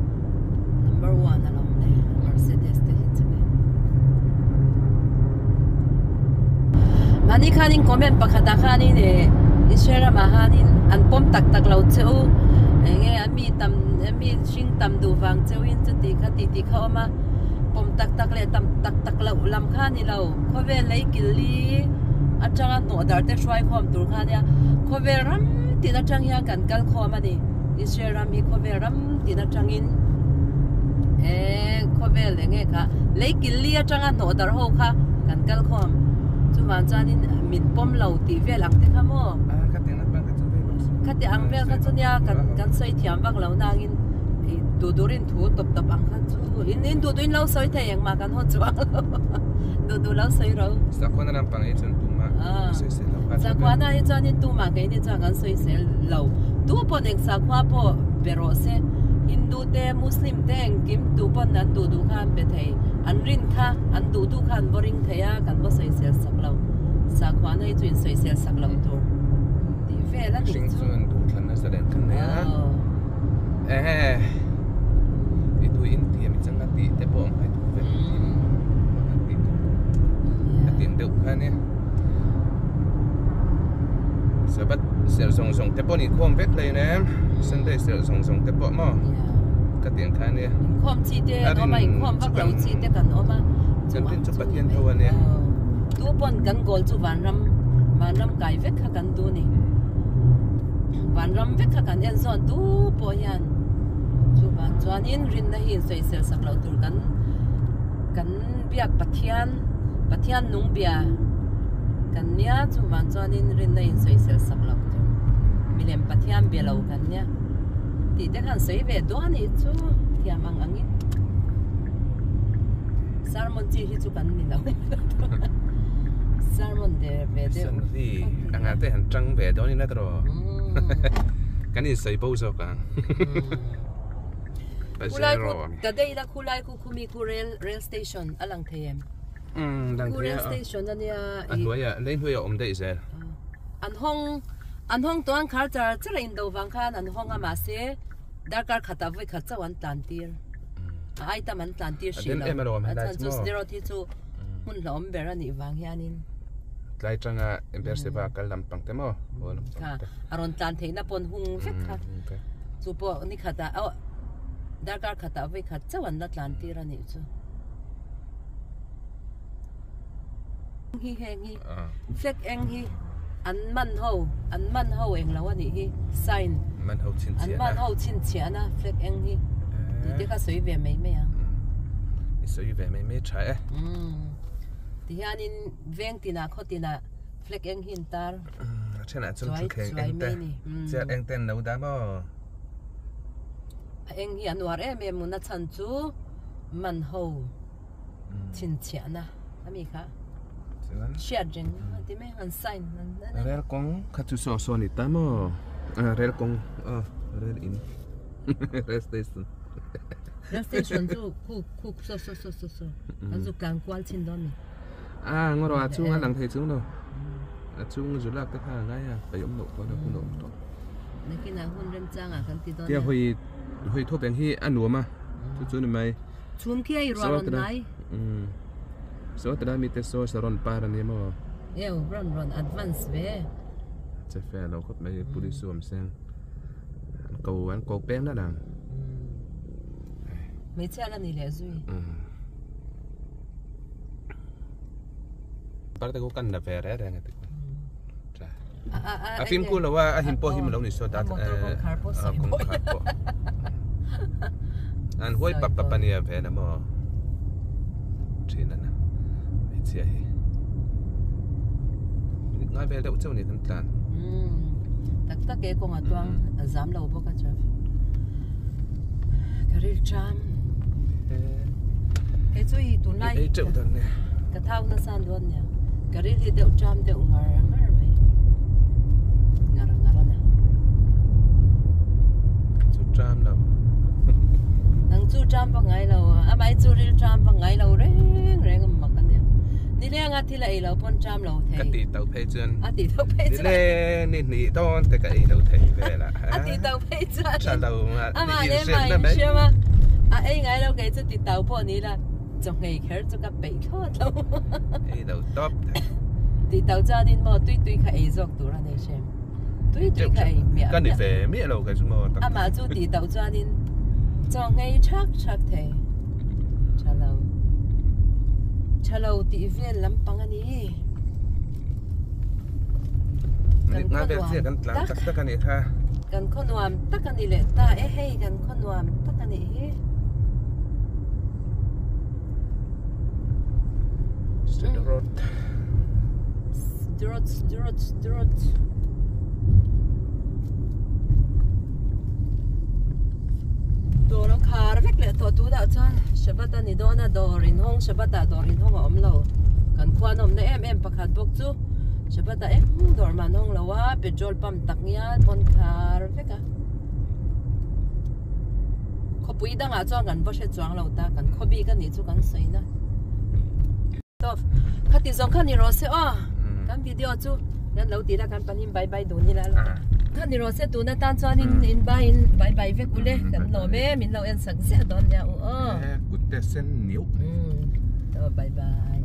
number one a lo awm le Mercedes te hi chu mahni khanin comment pakhat ah khanin eh Israel ramah khanin an pawm tak tak lo che u eng nge a mi tam a mi hring tam duh vang cheu in chuti kha ti tih kha a awm a pawm tak tak leh tam tak tak loh lam kha a ni lo khawvel lei kil li atanga hnawh dar te hruai khawm tur kha ania khawvel ram tin atang hian kan kal khawm a ni Israel ram hi khawvel ram tin atangin eh khawvel eng nge kha lei kil li atanga hnawh dar ho kha kan kal khawm chuvang chuanin min pawm lo tih vel ang te kha maw khati ang vel kha chu nia kan kan sawi thiam vak lo nangin ih duh durin thu tawp tawp ang kha chu in in duh duhin lo sawi thei engmah kan haw chuang lo. Duh duh lo sawi ro. Sakhuana lampang hi chuan tumah sawisel lo kha. Sakhuana hi chuanin tumah keini chuan kan sawisel lo. Tu pawn eng sakhua pawh be rawh se. Hindu te, Muslim te engkim tu pawn an duh duh kha an be thei. An rin kha, an duh duh kha an vaw ring thei a, kan vaw sawisel sak lo. Sakhuana hi chu in sawisel sak loh tur tih vel a nih chu. Mihring chuan duhthlan nasa len kan nei a. Ehe. I tui in tiam i changa tih te pawh ang hai. Hetiang deuh kha ania Sabbath serh zawng zawng te pawh an inkhawm vek hlei nem Sunday serh zawng zawng te pawh maw ka tiang kha ania Inkhawm chi te an awm a inkhawm vak lo chi te kan awm a kan rin chu Pathian tho ania tu pawn kan goal chu vanram vanram kai vek kha kan duh ni vanram vek kha kan en zawn tu pawh hian chuvang chuanin rinna hi insawisel sak loh tur kan kan biak Pathian Pathian nung bia kan nia chuvang chuanin rinna in sawisel sak loh tur milem Pathian bia lo kan nia tih te khan sawi ve duah a nih chu thiam ang angin sermon chi hi chu kan ni lo sermon der ve deuh Sanvi anga te han tang ve dawn ila tawh kan in sawi bo zawk ang Khulai khu ta daih ila khulai khu khumi khu rail rail station a lang thei em? Umm lang Khu thei rail a station a nia a hnuaiah lei hnuaiah awm daih zel. An hawng an hawng tawh an khar char char a indo vang khan an hawng a mahse darkar khatah vawi khat chauh an tlan tir a ai tam an tlan tir hrih lo a chhan chu Sderot hi chu hmun hlauhawm ber a nih vang hianin Tlai tanga Beersheba kal lampang te maw haw lampang te. A rawn tlan theihna pawn hung vek kha chu pawh ni khatah aw darkar khatah vawi khat chauh an la tlan tir a nih chu. Hi heng hi flag eng hi an man ho an man ho eng lo a nih hi sign an man ho chhinchhiahna flag eng hi tih te kha sawi ve mai mai ang. I sawi ve mai mai tha e. Ti hianin veng tinah khaw tinah flag eng hi an tar A thenah chuan thutthleng eng te chair eng te an lo dah maw? A eng hi an uar em em na chhan chu man ho chhinchhiahna a mi kha hriat reng a ti mai ang an sign Rel kawng kha chu saw saw a ni ta maw? Rel kawng rel in rel station Rel station chu khu khu saw saw saw saw saw an zu tlan kual chhin dawn a ni. A ngaw rawh a chung a lang thei chung lo a chung zu lak te kha a ngai a paih awm loh tawh a hun a awm tawh. Nakinah hun remchangah kan ti dawn nia. Tia hawi hawi thawp eng hi a nuam a chu chu ni mai. Chhum khi a i ruah rawn hnai. Saw tala mi te saw saron par a ni maw. Eo rawn rawn advance ve. Che fe lo khawp mai police chu awm seng an ko an ko peng la nang. Hmeichhia la ni leh zui. Parte ko kan la ve re reng ati a fim ku lo a a him pawh him lo ni so dat kawngkhar pawh sawi kawngkhar pawh an huai pap pap ania ve na maw thin ana hmeichhia hi ngai vel deuh chauh ni kan tlan tak tak e kawng a tuang a zam lo bawk a traffic ka ril tram Kei chu i tunlai ei teuh dan nia. Ka thau nasa an dawn nia. Ka ril hi deuh tram deuh ngar ngar mai. Ngar ngar a na. Kei chu tram lo. Nang chu tram va ngai lo. Amah chu ril tram va ngai lo reng reng a mak a nia. Nileng a thil a ei lo pawn tram lo thei. Ka tih tauh phei chuan. A tih tauh phei chuan. Nileng ni hnih dawn te ka ei lo thei vel a. A tih tauh phei chuan. Tha lo a. Amah leh mah in hriam a. A ei ngai lo kei chu ti tau pawh ni la chawhngei kher chu ka peih thlawt lo. Ei lo tawp thei. Ti tau chuanin maw tui tui kha ei zawk tur a nei hrem. Tui tui kha ei miah miah. Ka ni ve miah lo kei chu maw tak. Amah chu ti tau chuanin chawhngei thak thak thei. Tha lo. Tha lo tih vel lampang a ni. Kan khaw nuam tak tak tak a nih kha. Kan khaw nuam tak a ni leh ta e hei kan khaw nuam tak a nih hi. Sderot. Sderot Sderot Sderot. Dawr an khar vek leh tawh tunah chuan Shabbat a ni dawn a dawr inhawng Shabbat ah dawr inhawng a awm lo. Kan khuan awmna em em pakhat bawk chu Shabbat ah eng dawr mah an hawng lo a petrol pump tak ngial pawn khar vek a. Khawpui dangah chuan kan va hre chuang lo ta kan khaw bik a nih chu kan sawi na. Tawp khati zawng kha ni rawh se aw kan video chu kan lo tih la kan panin bye bye dun ila lo kha ni rawh se tun atan chuan in in bye in bye bye vek ule kan lawm e min lo en sak ziah dawn nia u aw kut te sen niuh bye bye.